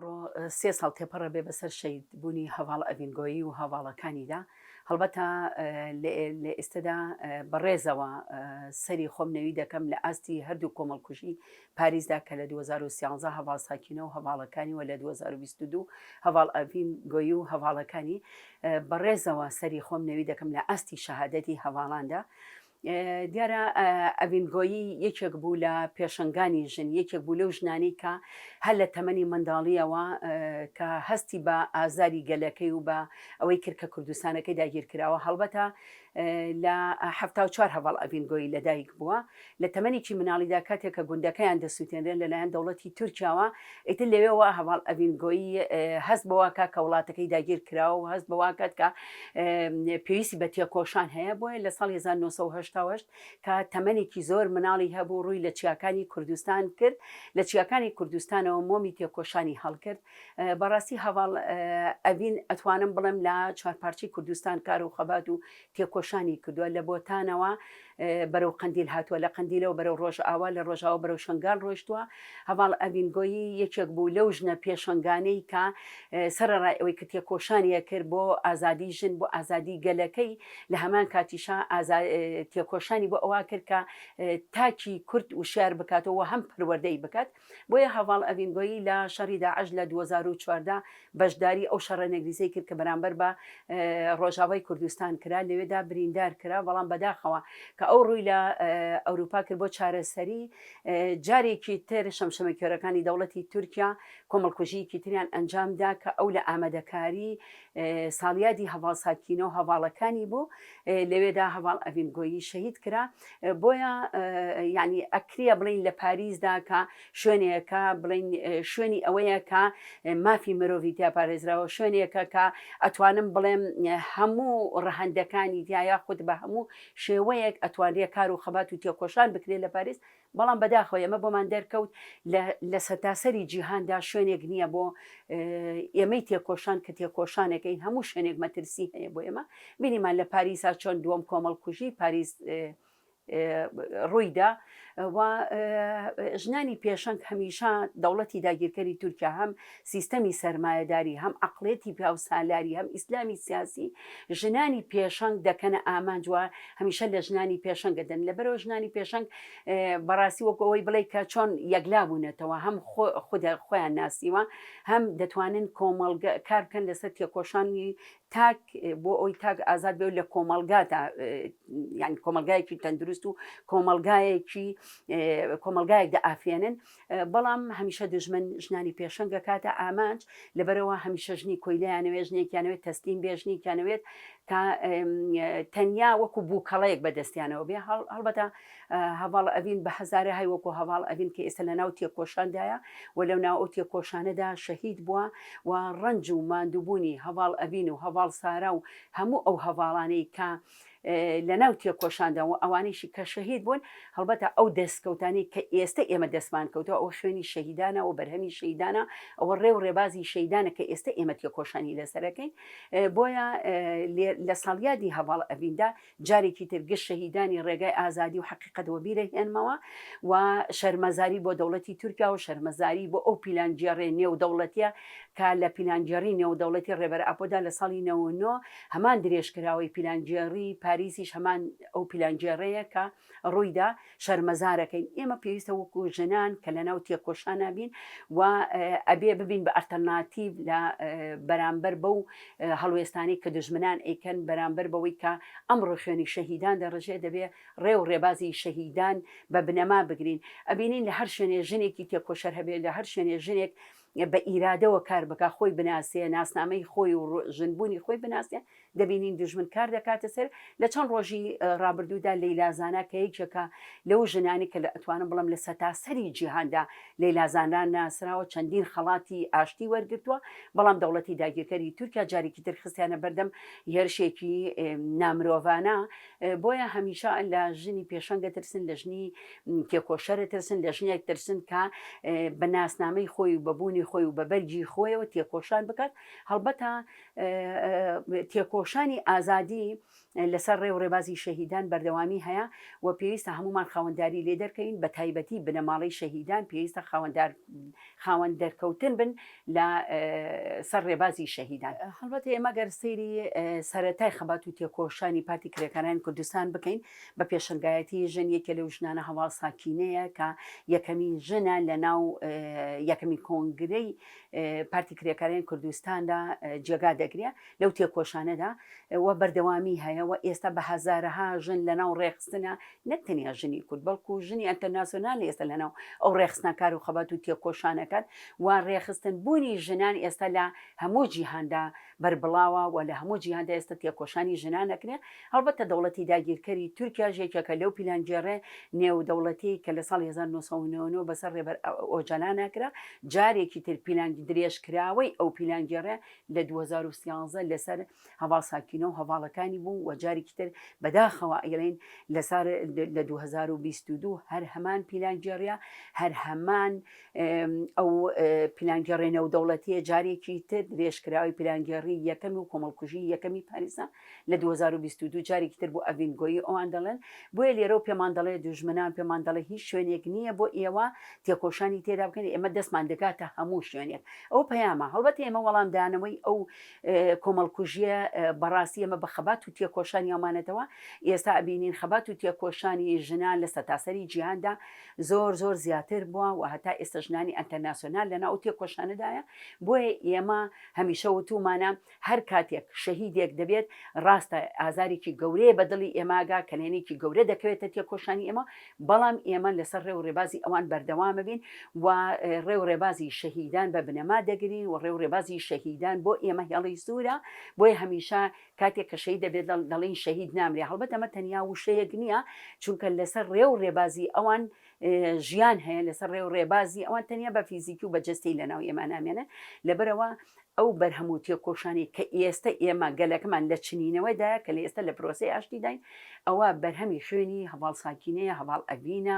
ئەمڕۆ سێ ساڵ تێپەڕە بێ بەسەر شەهید بوونی هەڤاڵ ئەڤین گۆیی و هەڤاڵەکانیدا، هەڵبەتە لە ئێستەدا بە ڕێزەوە سەری خۆم نەوی دەکەم لە ئاستی هەردوو کۆمەڵکوژی پاریسدا کە لە 2013 هەڤاڵ ساکینە و هەڤاڵەکانی و لە 2022 هەڤاڵ ئەڤین گۆیی و هەڤاڵەکانی بە ڕێزەوە سەری خۆم نەوی دەکەم لە ئاستی شەهادەتی هەڤاڵاندا. دیارە ئەڤین گۆیی یەکێک بوو لە پێشەنگانی ژن، یەکێک بوو لەو ژنانەی کە هەر لە تەمەنی منداڵییەوە کە هەستی بە ئازاری گەلەکەی و بە ئەوەی کرد کە کوردستانەکەی داگیرکراوە، هەڵبەتە لە 74 هەڤاڵ ئەڤین گۆیی لەدایک بووە، لە تەمەنێکی مناڵیدا کاتێک کە گوندەکەیان دەسووتێنرێن لەلایەن دەوڵەتی تورکیاوە، ئیتر لەوێوە هەڤاڵ ئەڤین گۆیی هەست بەوە کا کە وڵاتەکەی داگیر کراوە و هەست بەوە کات کە پێویستی بە تێکۆشان هەیە، بۆیە لە ساڵی 1988 کە تەمەنێکی زۆر مناڵی هەبوو ڕووی لە چیاکانی کوردستان کرد، لە چیاکانی کوردستانەوە مۆمی تێکۆشانی هەڵکرد. بەڕاستی هەڤاڵ ئەڤین ئەتوانم بڵێم لە چوارپارچەی کوردستان کار و خەبات و تێکۆشانی کردووە، لە بۆتانەوە بەرەو قەندیل هاتووە، لە قەندیلەوە بەرەو ڕۆژئاوا، لە ڕۆژاوا بەرەو شەنگال ڕۆیشتووە. هەڤاڵ ئەڤین گۆیی یەکێک بوو لەو ژنە پێشەنگانەی کە سەرەڕای ئەوەی کە تێکۆشانی ئەکرد بۆ ئازادی ژن، بۆ ئازادی گەلەکەی، لە هەمان کاتیشا تێکۆشانی بۆ ئەوە کرد کە تاکی کورد وشیار بکاتەوە و هەم پەروەردەی بکات. بۆیە هەڤاڵ ئەڤین گۆیی لە شەڕی داعش لە 2014 بەشداری ئەو شەڕە نەگریسەی کرد کە بەرامبەر بە ڕۆژاوای کوردستان کرا، لەوێدا بریندار کرا، بەڵام بەداخەوە کە ئەو ڕووی لە ئەوروپا کرد بۆ چارەسەری، جارێکی تر شەمشەمەکوێرەکانی دەوڵەتی تورکیا کۆمەڵکوژییەکی تریان ئەنجامدا کە ئەو لە ئامادەکاری ساڵیادی هەڤاڵ ساکینە و هەڤاڵەکانی بوو، لەوێدا هەڤاڵ ئەڤین گۆیی شەهید کرا. بۆیە یانی ئەکرێ بڵێین لە پاریسدا کە شوێنێکە بڵێین شوێنی ئەوەیە کە مافی مرۆڤی تیا پارێزراوە، شوێنێکە کە ئەتوانم بڵێم هەموو ڕەهەندەکانی تیا یاخود بە هەموو شێوەیەک ئەتوانرێ کار و خەبات و تێکۆشان بکرێت لە پاریس، بەڵام بەداخەوە ئێمە بۆمان دەرکەوت لە سەرتاسەری جیهاندا شوێنێک نییە بۆ ئێمەی تێکۆشان کە تێکۆشانێکین هەموو شوێنێک مەترسی هەیە بۆ ئێمە بینیمان لە پاریسا چۆن دووەم کۆمەڵکوژی پاریس ڕوویدا و ژنانی پێشەنگ هەمیشە دەوڵەتی داگیرکەری تورکیا هەم سیستەمی سەرمایەداری هەم عەقڵیەتی پیاوسالاری هەم ئیسلامی سیاسی ژنانی پێشەنگ دەکەنە ئامانج و هەمیشە لە ژنانی پێشەنگ دەن لەبەرەوە ژنانی پێشەنگ بەڕاستی وەکو ئەوەی بڵێ کە چۆن یەکلا بوونەتەوە هەم خودە خۆیان ناسیوە هەم دەتوانن کۆمەڵگە کار بکەن لەسەر تێکۆشانی تاک بۆ ئەوی تاک ئازاد بێ لە کۆمەڵگادا یعنی کۆمەلگایەکی تەندروست و کۆمەلگایەکی کۆمەلگایەک دەئافرێنن بەڵام هەمیشە دوژمن ژنانی پێشەنگ ئەکاتە ئامانج، لەبەرئەوە هەمیشە ژنی کۆیلەیانەوێت، ژنێکیانەوێت تەسلیم بێت، ژنێکیانەوێت کە تەنیا وەکو بووکەڵەیەک بەدەستیانەوە بێ. هەڵبەتە هەڤاڵ ئەڤین بە هەزارەهای وەکو هەڤاڵ ئەڤین کە ئێستا لە ناو تێکۆشاندایە و لەو ناو ئەو تێکۆشانەدا شەهید بووە و ڕەنج و ماندووبوونی هەڤاڵ ئەڤین و هەڤاڵ سارا و هەموو ئەو هەڤاڵانەی کە لەناو تێکۆشاندا و ئەوانەیشی کە شەهید بوون، هەڵبەتە ئەو دەستکەوتانەی کە ئێستە ئێمە دەستمان کەوتووە ئەوە خوێنی شەهیدانە، ئەوە بەرهەمی شەهیدانە، ئەوە ڕێ و ڕێبازی شەهیدانە کە ئێستە ئێمە تێکۆشانی لەسەر ئەکەین. بۆیە لە ساڵیادی هەڤاڵ ئەڤیندا جارێکی تر گشت شەهیدانی ڕێگای ئازادی و حەقیقەت وەبیر ئەهێنمەوە و شەرمەزاری بۆ دەوڵەتی تورکیا و شەرمەزاری بۆ ئەو پیلانگێڕێ نێودەوڵەتیە کە لە پیلانگێڕی نێودەوڵەتی ڕێبەر ئاپۆدا لە ساڵی 99 هەمان درێژکراوەی پیلانگێڕی پاریسیش هەمان ئەو پیلانگێڕەیە کە ڕوویدا شەرمەزارەکەین. ئێمە پێویستە وەکو ژنان کە لەناو تێکۆشانا بین و ئەبێ ببین بە ئەلتەرناتیڤ لە بەرامبەر بەو هەڵوێستانەی کە دوژمنان ئەیکەن بەرامبەر بەوەی کە ئەمڕۆ خوێنی شەهیدان دەڕژێ دەبێ ڕێ و ڕێبازی شەهیدان بە بنەما بگرین. ئەبینین لە هەر شوێنێ ژنێکی تێکۆشەر هەبێ لە هەر شوێنێ ژنێک بە ئیرادەوە کار بکا، خۆی بناسێ، ناسنامەی خۆی و ژنبوونی خۆی بناسێ، دەبینین دوژمن کار دەکاتە سەر. لە چەند ڕۆژی ڕابردوودا لەیلا زانا کە یەکێکە لەو ژنانەی کە ئەتوانم بڵێم لە سەتاسەری جیهاندا لەیلا زانا ناسراوە، چەندین خەڵاتی ئاشتی وەرگرتووە، بەڵام دەوڵەتی داگیرکەری تورکیا جارێکی تر خستیانە بەردەم هێرشێکی نامرۆڤانە. بۆیە هەمیشە لە ژنی پێشەنگ ئەترسن، لە ژنی تێکۆشەر ئەترسن، لە ژنێک ترسن کە بە ناسنامەی خۆی و بە بوونی خۆی و بە بەرگی خۆیەوە تێکۆشان بکات. هەڵبەتە تێکۆشانی ئازادی لەسەر ڕێ و ڕێبازی شەهیدان بەردەوامی هەیە و پێویستە هەموومان خاوەنداری لێ دەرکەوین بە تایبەتی بنەماڵەی شەهیدان پێویستە خاوەندار خاوەن دەرکەوتن بن لە سەر ڕێبازی شەهیدان. هەڵبەتە ئێمە گەر سەیری سەرەتای خەبات و تێکۆشانی پارتی کرێکارانی کوردستان بکەین بە پێشەنگایەتی ژن یەکێ لەو ژنانە هەواڵ ساکینەیە کە یەکەمین ژنە لە ناو یەکەمین کۆنگرەی پارتی کرێکارانی کوردستاندا جێگا دەگرێ لەو تێکۆشانەدا و بەردەوامی هەیە و ئێستا بە هەزارەها ژن لەناو ڕێکخستنە نەک تەنیا ژنی کورد بەڵکو ژنی ئەنتەرناسیۆنال ئێستا لەناو ئەو ڕێکخستنە کار و خەبات و تێکۆشانەکان و ڕێکخستن بوونی ژنان ئێستا لە هەموو جیهاندا بەربڵاوە و لە هەموو جیهاندا ئێستا تێکۆشانی ژنان ئەکرێ هەڵبەتە دەوڵەتی داگیرکەری تورکیاش یەکێکە لەو پیلانگێڕێ نێودەوڵەتی کە لە ساڵی 1999 بەسەر ڕێبەر ئۆجالان کرا جارێکی تر پیلان درێژکراوەی ئەو پیلانگێڕێ لە 2013 لەسەر هەڤاڵ ساکینە و هەڤاڵەکانی بوو و جارێکی تر بەداخەوە ئەیڵێین لەسار لە 2022 هەر هەمان پیلانگێڕیە هەر هەمان ئەو پیلانگێڕێ نێودەوڵەتیە جارێکی تر درێژکراوی پیلانگێڕی یەکەمی و کۆمەڵکوژی یەکەمی پاریسە لە 2022 جارێکی تر بۆ ئەڤین گۆیی ئەوان دەڵێن بۆیە لێرەوە پێمان دەڵێ دوژمنان پێمان دەڵێ هیچ شوێنێک نییە بۆ ئێوە تێکۆشانی تێدا بکەن ئێمە دەستمان دەگاتە هەموو شوێنێک ئەو پەیامە هەڵبەت ئێمە وەڵامدانەوەی ئەو کۆمەڵکوژیە بەڕاستی ئێمە بە خەبات و تێکۆشانی ئەمانەتەوە ئێستا ئەبینین خەبات و تێکۆشانی ژنان لە سەتاسەری جیهاندا زۆر زۆر زیاتر بووە و هەتا ئێستا ژنانی ئەنتەرناسیۆنال لەناو ئەو تێکۆشانەدایە بۆیە ئێمە هەمیشە وتومانە هەر کاتێک شەهیدێک دەبێت ڕاستە ئازارێکی گەورەیە بە دڵی ئێماگا کەلێنێکی گەورە دەکەوێتە تێکۆشانی ئێمە بەڵام ئێمە لەسەر ڕێ و ڕێبازی ئەوان بەردەوامەبین و ڕێ و ڕێبازی شەهیدان بە بنەما دەگرین و ڕێ و ڕێبازی شەهیدان بۆ ئێمە هێڵی سوورە بۆیە هەمیشە کاتێک کە شەهید دەبێت دەڵێین شەهید نامرێ هەڵبەت ئەمە تەنیا وشەیەک نییە چونکە لەسەر ڕێ و ڕێبازی ئەوان ژیان هەیە لەسەر ڕێ و ڕێبازی ئەوان تەنیا بە فیزیکی و بە جەستەی لەناو ئێمە نامێنن لەبەرەوە ئەو بەرهەم و تێکۆشانەی کە ئێستە ئێمە گەلەکەمان لە چنینەوەدایە کە لە ئێستە لە پرۆسەی ئاشتیداین ئەوە بەرهەمی خوێنی هەڤاڵ ساکینەیە، هەڤاڵ ئەڤینە،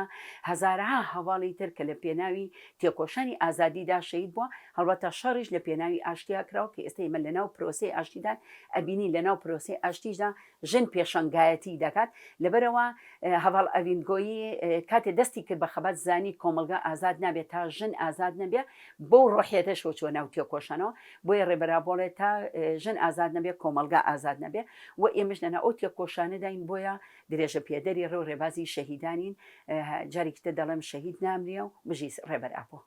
هەزارەها هەڤاڵی تر کە لە پێناوی تێکۆشانی ئازادیدا شەهید بووە، هەڵبەتە شەڕیش لە پێناوی ئاشتیا کراوە کە ئێستە ئێمە لەناو پرۆسەی ئاشتیدان ئەبینین لەناو پرۆسەی ئاشتیشدا ژن پێشەنگایەتی دەکات، لەبەرئەوە هەڤاڵ ئەڤین گۆیی کاتێ دەستی کرد بە خەبات زانی کۆمەڵگا ئازاد نابێت تا ژن ئازاد نەبێ، بەو ڕۆحیەتەشەوە چووە ناو تێکۆشانەوە، بۆیە ڕێبەر ئاپۆ ئەڵێ تا ژن ئازاد نەبێ کۆمەڵگا ئازاد نەبێ و ئێمەش لەناو ئەو تێکۆشانەداین بۆیە درێژە پێدەری ڕێ و ڕێبازی شەهیدانین جارێکی تر دەڵێم شەهید نامرێ و بژی ڕێبەر ئاپۆ.